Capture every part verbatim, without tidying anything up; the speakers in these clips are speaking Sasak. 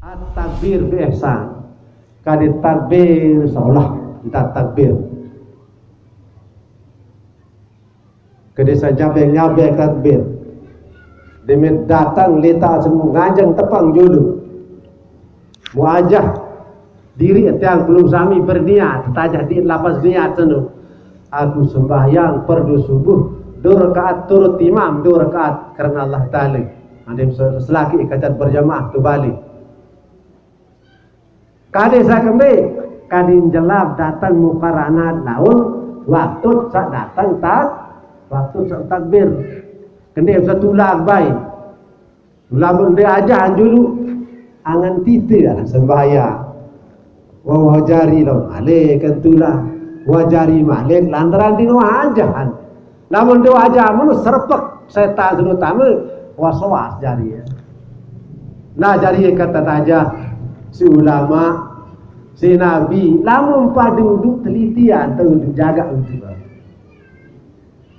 At-takbir bi ihsan. Kade takbir, salah. Nta takbir. Kade sa nyabe-nyabe takbir. Deme datang leta semu ngajeng tepang julu. Muajah diri tiang pelungguh sami berniat, tajah di lapas niat senu. Aku sembahyang perdu subuh, dua rakaat turut imam, dua rakaat karena Allah Ta'ala. Ade selaki kacat berjamaah tu balik. Kade sa kembe, kade jelap datang mukaranat laun, waktu sa datang tak, waktu sa takbir. Kende sa tulak bai. Lamun de aja julu, angan tite ah sembahyang. Wah, wah jari lo, male kan tulak. Wah jari male, lantaran di wah aja. Lamun de wah aja, mun serpek setan sunu tame, was-was jari ya. Nah, jari kata tajah si ulama, si nabi, lamun padu udu telitian, tu udu jaga udu.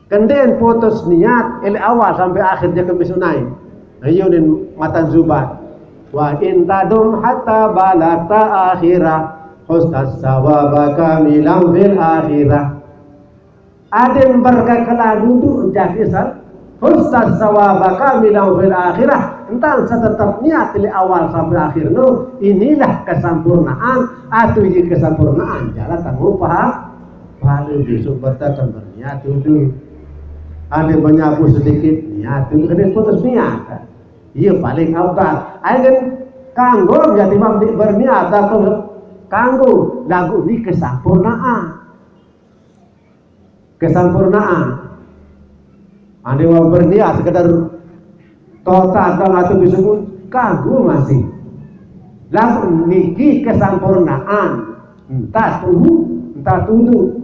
Kenden putus niat, ele awal sampai akhir dia kembe sunai. Ayo nin matan zubat. Wa in tadum hatta balagta akhirah, hustas sawaba kamilang fil akhirah. Aden berkekela duduk jakisan, hustas sawaba kamilang fil akhirah. Entan setetap niat ele awal sampai akhir no, inilah kesempurnaan, atau ye kesempurnaan, jalan tanggung paha-, pahala besok bertatap berniat duduk. Ada menyapu sedikit, niat duduk, ada putus niat. Iya paling afdal. Ayo kan kanggo jadi imam di berniat atau kanggo lagu ni kesempurnaan. Kesempurnaan. Ane wong berniat sekedar total atau bisa pun kanggo masih. Lagu niki kesempurnaan. Entah tuhu, entah tudu.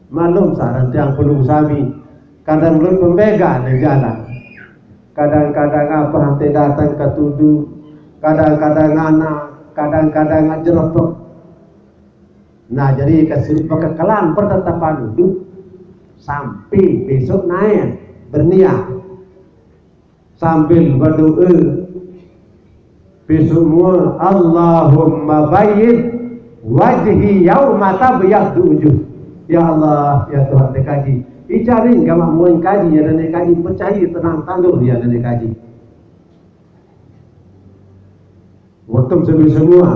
Malum saran tiang pelungguh sami, kadang belum pembega di jalan. Kadang-kadang apa ante datang ke tudu, kadang-kadang anak, kadang-kadang jerepek. Nah, jadi kesu-, kekelan pertetapan duduk sampai besok naik berniat. Sambil berdoa, besok mua, Allahumma bayyid wajhi yauma tabyaddu wujuh. Ya Allah, ya Tuhan dekaji, icarin gamak muan kaji, ya dan dekaji, percaya tenang tandur, ya dan dekaji. Waktu semua-semua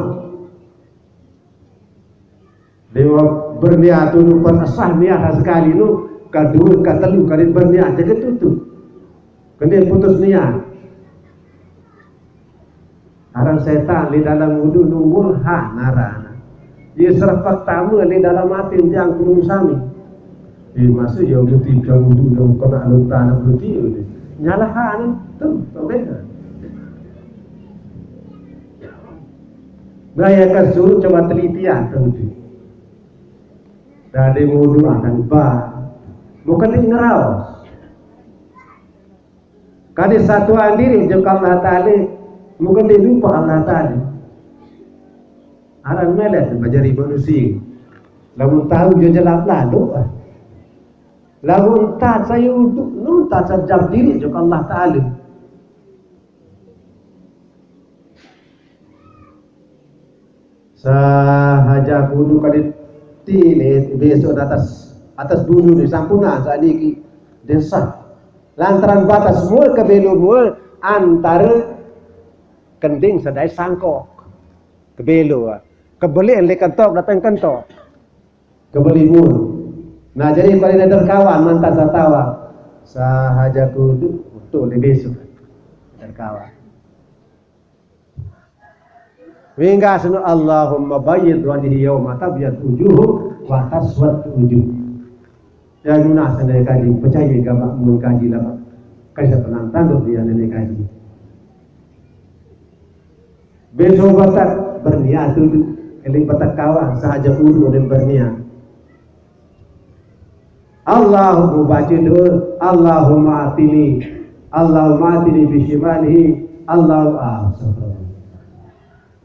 Dewa berniat tu, tu pas sah niat sekali tu, kedua, ketelu kali berniat jaga tutup. Kena putus niat. Arang setan di dalam wudu nunggu ha narana. Ia serah pertama di dalam hati tiang kuno sami. Eh, masa ya wudu tiga wudu nang kena lontar nak wudu tiga ni. Nyalahan tu, tak beda. Nah, ya kan suruh coba teliti ah tu. Dari wudu akan ba. Bukan di ngeraus. Kade satuan diri jok Allah Ta'ala, bukan di lupa Allah Ta'ala. Aran melet bajari manusia. Lamun tahu dia jelap lalu. Lamun tak saya uduk, nun tak sejam diri jok Allah Ta'ala. Sahaja kudu kadit tile besok atas, atas bulu ni sampuna saniki desa. Lantaran batas mua kebelo mua antara kending sedai sangkok. Kebelo, kebeli le kentok datang kentok. Kebeli mua. Nah, jadi pada ada kawan mantan satawa. Sahaja kudu untuk le besok. Ada kawan. Wingga sunu Allahumma bayyid wajhi yauma tabyad wujuh wa taswad wujuh. Ya guna sendai kaji, percaya gamak mun kaji lama. Kaisa penantang tu dia nenek kaji. Besok batak berniat tu, eling batak kawan sahaja kudu dan berniat. Allahumma baca doa, Allahumma atini, Allahumma atini bishimalihi, Allahumma, ah, astagfirullah.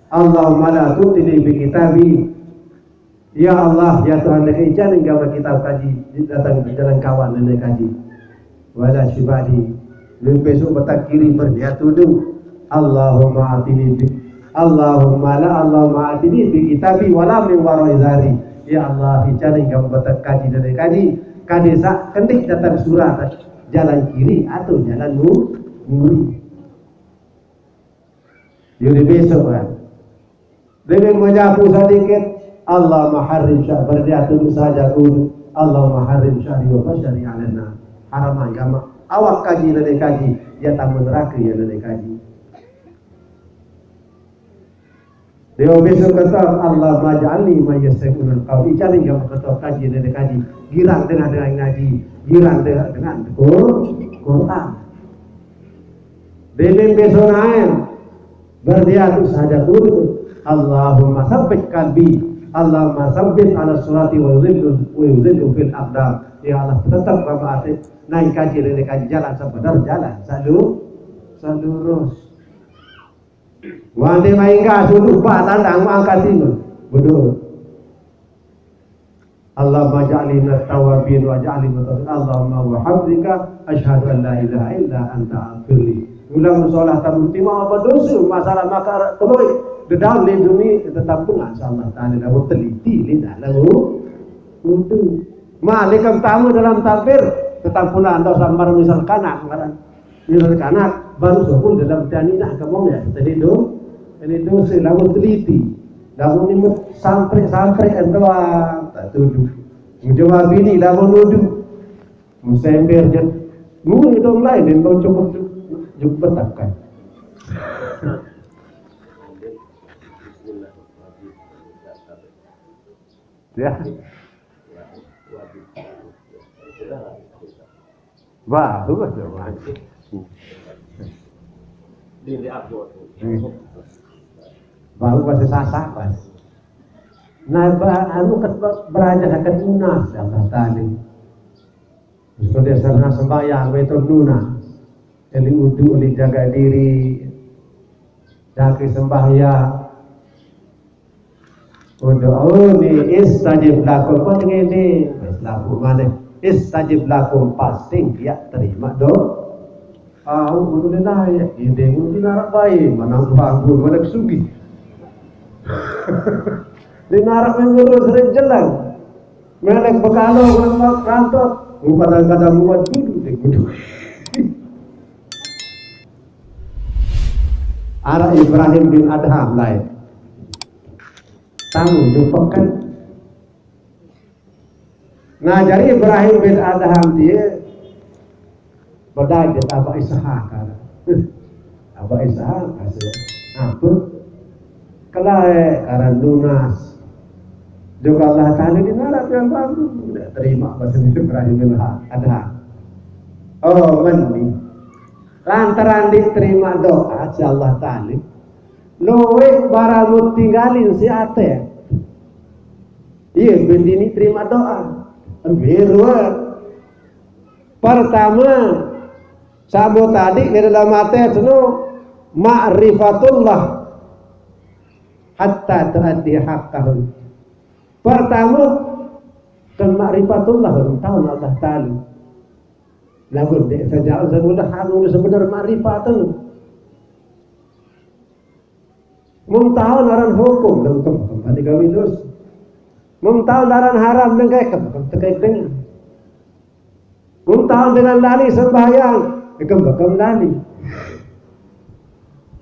Allahumma la tu'tini bi kitabi. Ya Allah, ya Tuhan, dek ijan hingga kitab kaji, datang jalan kawan nenek kaji. Wala shimali, lu besok batak kiri berniat tudu. Allahumma atini bi Allahumma la Allahumma atini bi kitabi wala min warai zari. Ya Allah, icanin gam batak kaji nane kaji. Kade sa kendik datang surat jalan kiri atau jalan mu muri. Jadi besok kan. Demi menyapu sedikit, Allah maharim syak berdiatu saja kudu. Allah maharim syari wa syari alena. Haram agama. Awak kaji nane kaji, ya tamu neraka ya nane kaji. Dia besok kata Allah maj'alni mayyasai'unal qaum. Icanin gam kata kaji nane kaji. Girang dengan dengan ngaji, girang dengan dengan Quran. Demi besok naik. Berdiatu saja kudu. Allahumma sabbit qalbi. Allahumma sabbit ala surati wa yuzillu wa yuzillu fil aqdam. Ya Allah, tetap bapa ate naik kaji dari kaji jalan sebenar jalan selalu selurus. Wande maingga sudu ba tandang angkat ini. Betul. Allahumma ja'alni minat tawabin wa ja'alni minat Allahumma wa hafzika asyhadu an la ilaha illa anta aghfirli. Ulang musolah tamu tima apa dosa masalah maka keloi dedam lindungi tetap dengan Allah Taala dalam teliti ni dalam wudu. Malikam tamu dalam takbir tetap pula anda sambar misal kanak ngaran. Ini anak-anak baru sokul dalam tani nak kamu ya. Tadi tu, ini tu selalu teliti. Lalu ni sampai-sampai endoa tak tuduh. Menjawab ini lalu nuduh. Musember je. Mu itu lain yang kau cukup cukup betakan. Ya. Bagus dong, Mas. Baru bahasa Sasak, Mas. Nah, ba- anu ket beraja ket nunas Allah Taala. Terus dia sana sembahyang itu nunas. Eli udu, eli jaga diri. Daki sembahyang. Ud'uni istajib lakum. Kau dengar ni? Wes laku mana? Istajib lakum, pasti dia terima doa. Ah, udah naik. Ini mungkin arah baik. Mana bangun, mana sugi. Di narak memang sering jelang. Melek bekalo, melek kantor. Kadang-kadang buat dulu deh, kudu. Arah Ibrahim bin Adham lain. Tamu jumpakan. Nah, jadi Ibrahim bin Adham dia berdaget Abah Ishak kan. Abah Ishak kasih apa? Kelai karena lunas. Juga Allah Taala di narak yang baru tidak terima bahasa Ibrahim bin Adham. Oh, meni. Lantaran diterima doa si Allah Taala. Luwih barang tinggalin si ate. Iya, bendini terima doa. Biru. Pertama, sabo tadi di dalam ate seno ma'rifatullah hatta tuaddi haqqahu. Pertama, kan ma'rifatullah, tahu Allah Taala. Lagu dek saja udah mudah anu sebenar ma'rifat tu. Mun tahu naran hukum dan kembali kami terus. Mun tahu naran haram dan kayak kembali terkait dengan. Mun tahu dengan lali sembahyang, kembali lali.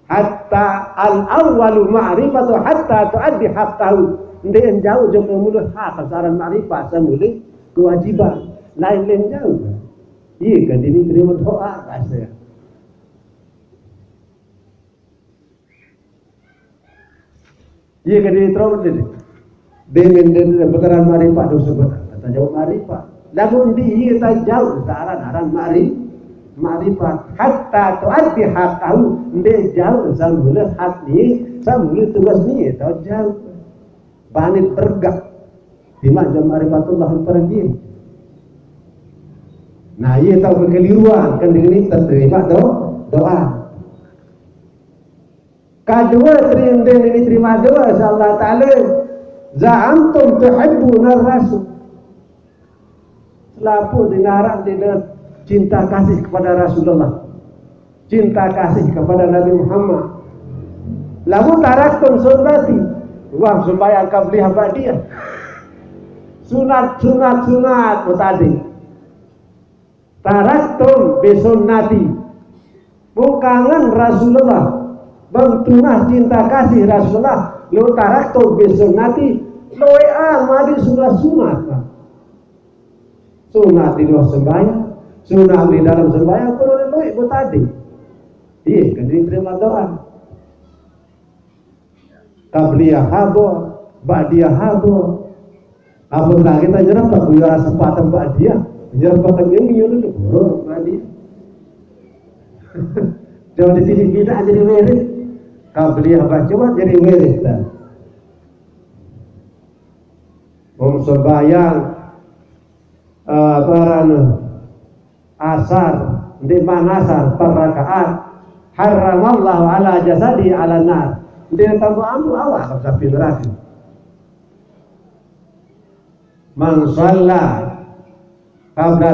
Hatta al awwalu ma'rifatu hatta tuaddi haqqahu. Ndek jauh jauh mulu hak saran ma'rifat semula kewajiban. Lain lain jauh. Iya kan ini terima doa kasih. Iya kan ini terus ni. Demen dan putaran marifat dosa benar. Kata jauh marifat. Lagu di iya tak jauh saran aran mari marifat. Hatta tuaddi haqqahu, ndek jauh samula hak ni, samula tugas ni tak jauh. Banit bergak. Di mana marifatullah pergi. Nah, iya tahu kekeliruan kan dengan ini terima doa. Kedua, terima ini terima doa Allah Taala. Za'amtum tuhibbuna rasul. Selapu dinarak dia cinta kasih kepada Rasulullah. cinta kasih kepada Nabi Muhammad. Lamun taraktum sunnati, wah, sembahyang qabliyah ba'diyah. Sunat, sunat, sunat, tadi. Taraktum bi sunnati. Mun kangen Rasulullah, bang tunah cinta kasih Rasulullah, lo taraktum bi sunnati, lo an madi sunat-sunat. Sunat di luar sembahyang, sunat di dalam sembahyang, kalau lo tadi. Iya, kan diterima doa. Qabliyah habo, ba'diyah habo. Apa lagi kita nyerap tak punya rasa patah ba'diyah, nyerap tak yang ini itu buruk ba'diyah. Jangan di sini kita jadi wirid. Qabliyah baca jadi wirid dah. Om sembahyang, eh, barang asar, di mana asar per rakaat, haramallahu ala jasadi ala nar. Di tambah ambu awak api neraka. Man shalla qabla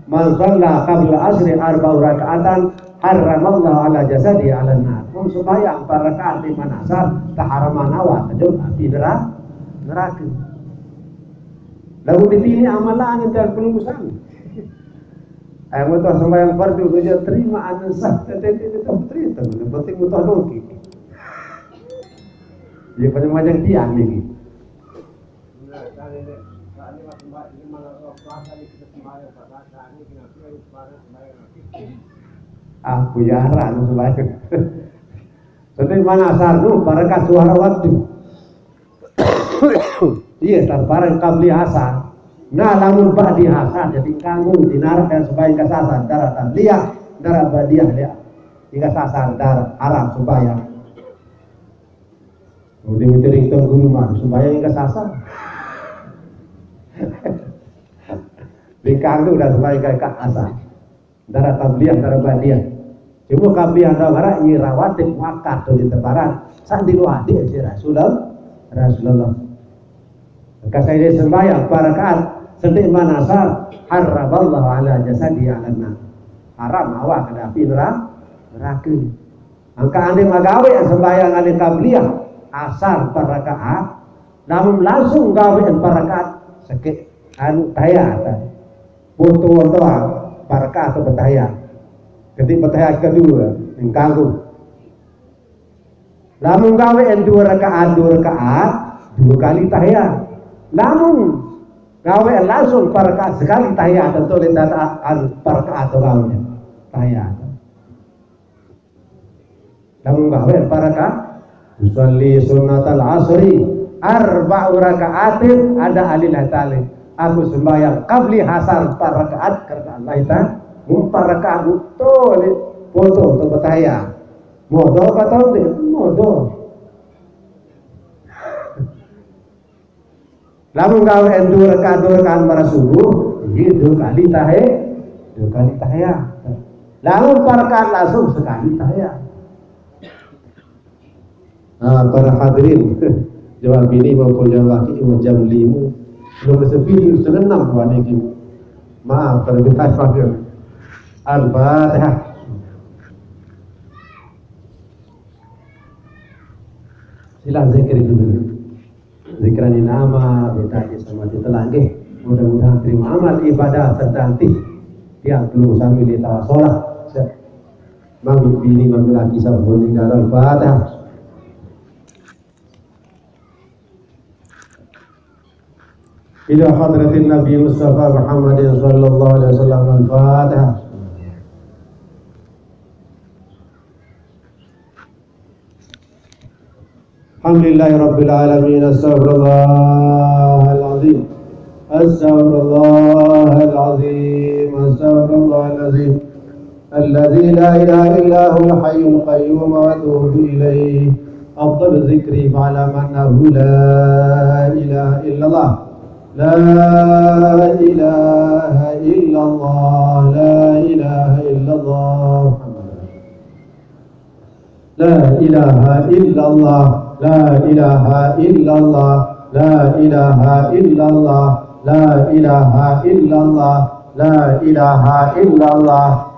man shalla qabla asri arba rakaatan, haramallahu ala jasadi ala nar. Mun sembahyang empat rakaat di mana asar, taharaman awak kejut api neraka. Neraka. Lalu di sini amalan yang terpelusan. Ai mun tuah sembahyang fardu, geus terima anu sah, tadi itu terima. Yang penting mun tuah nongki. Ya, pada macam tiang ni. Ah, buyaran sembahyang. Jadi mana asar tu, pada suara waktu. Iya, tarparang qabli asar. Nah, lamun ba'di asar, jadi kanggo dinarak dan sembahyang kasasar, darat qabliyah, darat ba'diyah, ya. Hingga sasar, darat haram sembahyang. Udah mikirin tong guru mah, sembahyang hingga sasar. Di kanggo udah sembahyang ke asar. Antara qabliyah, antara ba'diyah. Cuma qabliyah antara barat, ini rawatib muakkad tu di tebaran. Sandi lu hadir si Rasulullah. Rasulullah. Maka saya dia sembahyang empat rakaat, senti mana asar, haramallahu ala jasadi ala nar. Haram awak kena api neraka. Neraka. Angka ane magawe sembahyang ane qabliyah, asar empat rakaat, lamun langsung gawe empat rakaat, sakit anu tahiyat. Foto doang, empat rakaat atau bertahiyat. Jadi bertahiyat kedua, yang kanggo. Lamun gawe dua rakaat, dua rakaat, dua kali tahiyat. Lamun gawe langsung empat rakaat sekali tahiyat, tentu le tata anu empat rakaat atau gawe tahiyat. Lamun gawe empat rakaat, usalli sunnatal asri arba rakaatin ada alil hatali. Aku sembahyang qabli asar empat rakaat karena Allah ta empat rakaat betul foto untuk bertahiyat. Modo apa tahu deh? Modo. Lamun gawe dua rakaat, dua rakaat marah subuh, iya dua kali tahe, dua kali tahiyat. Lamun empat rakaat langsung sekali tahiyat. Nah, para hadirin, jawab ini maupun jawab laki jam lima. Belum sepi, setengah enam buat ini. Maaf, kalau kita maaf. Al-Fatihah. Sila zikir dulu. Zikiran ini nama, beta aja sama ditelan, nggih. Mudah-mudahan terima amal ibadah sedang ti. Tiang perlu sambil ditawa sholat. Mami bini, mami laki, sampun meninggal. Al-Fatihah. Ila hadratin Nabi Mustafa Muhammadin sallallahu alaihi wasallam. Al-Fatihah. Alhamdulillahi Rabbil Alamin. Astaghfirullahaladzim. Astaghfirullahaladzim. Astaghfirullahaladzim. الذي لا إله إلا هو الحي القيوم وأتوب إليه. أفضل الذكر فاعلم أنه لا إله إلا الله. لا إله إلا الله. لا إله إلا الله. لا إله إلا الله. لا إله إلا الله. لا إله إلا الله. لا إله إلا الله. لا إله إلا الله.